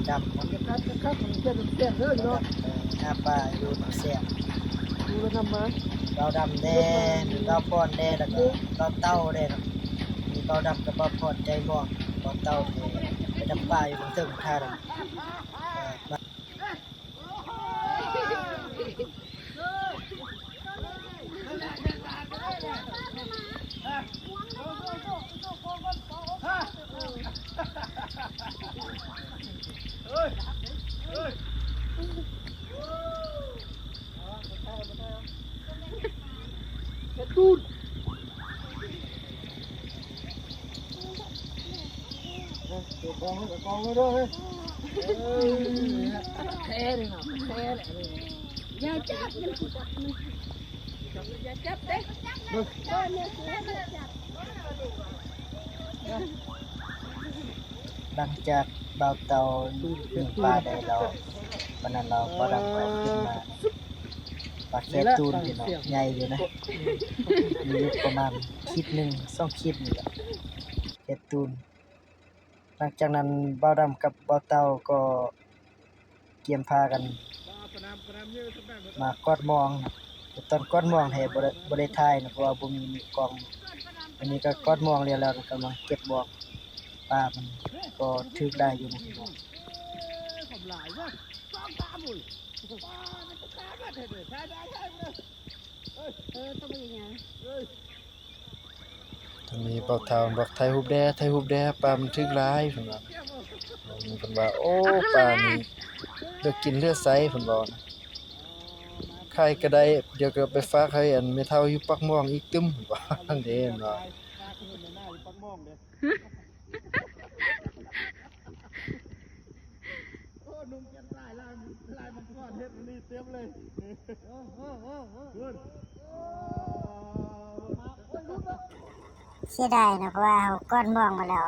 ດຳ ຄັກໆ ມັນແຊບໆ ເດີພີ່ນ້ອງ ເອີ ຫາປາຢູ່ໜອງແຊບ ດູແລ້ວນຳມາ ເບົາດຳແດ່ ມີເບົາພອນແດ່ ແລ້ວກໍເບົາເຕົ່າແດ່ເນາະ ມີເບົາດຳກັບເບົາພອນໃຈມ່ວງ ເບົາເຕົ່ານີ້ໄປດຳປາຢູ່ເທິງທ່າດຳ ເອີ ມາ ແທ້ເລີຍເນາະ ແທ້ເລີຍ ຢ່າຈັບ ຢ່າຈັບເດ້ ຫຼັງຈາກບ່າວເຕົ່າຍິງປາໄດ້ແລ້ວ ບາດນັ້ນລາວ ບ່າວດຳກໍຂຶ້ນມາ ປາແຄຕູນພີ່ນ້ອງ ໃຫຍ່ຢູ່ນະ ມີຢູ່ປະມານຄລິບໜຶ່ງ ສອງຄລິບນີ້ແຫຼະ ແຄຕູນ. ຫຼັງຈາກນັ້ນບ່າວດຳກັບບ່າວເຕົ່າກໍກຽມພາກັນມາກອດມ່ວງນະ ແຕ່ຕອນກອດມ່ວງແທ້ບໍ່ໄດ້ ບໍ່ໄດ້ຖ່າຍນະ ເພາະວ່າບໍ່ມີມືກ້ອງ ອັນນີ້ກໍກອດມ່ວງແລ້ວ ແລ້ວກໍມາເກັບບອກປາ ມັນກໍຖືກຫຼາຍຢູ່ນະ ເອີ ໂຕໃຫຍ່. ທາງນີ້ບ່າວເຖົ້າບອກ ຖ່າຍຮູບແດ່ ຖ່າຍຮູບແດ່ ປາມັນຖືກຫຼາຍ ເພິ່ນວ່າ ເພິ່ນວ່າ ໂອ້ ປານີ້ເລືອກກິນເລືອກໃຊ້ ເພິ່ນເວົ້ານະ ຂາຍກໍໄດ້ ດຽວກໍໄປຝາກໃຫ້ອັນແມ່ເຖົ້າຢູ່ປາກມ່ວງອີກຕື່ມ ເພິ່ນວ່າເດ້ ເພິ່ນວ່າ. ໂອ້ ນຸ່ງແກ່ນລາຍ ລາຍ ລາຍມັງກອນເຮັດອັນນີ້ເຕັມເລີຍ ພຸ້ນ ເສຍດາຍເນາະ ເພາະວ່າເຮົາກອດມ່ວງມາແລ້ວ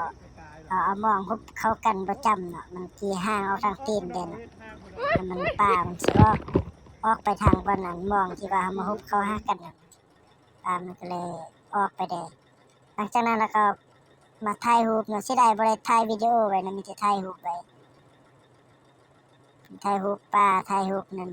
ເຮົາເອົາມ່ວງຮຸບເຂົ້າກັນບໍ່ຈຳເນາະ ມັນຂີ້ຮ່າງອອກທາງຕີນເດ້ເນາະ ແລ້ວມັນ ປາມັນຊິອອກ ອອກໄປທາງບ່ອນອັນມ່ວງທີ່ວ່າເຮົາມາຮຸບເຂົ້າຫາກັນ ປາມັນກໍເລີຍອອກໄປເດ້. ຫຼັງຈາກນັ້ນລະກໍມາຖ່າຍຮູບເນາະ ເສຍດາຍບໍ່ໄດ້ຖ່າຍວິດີໂອໄວ້ນະ ມີແຕ່ຖ່າຍຮູບໄວ້ ຖ່າຍຮູບປາ ຖ່າຍຮູບນັ້ນ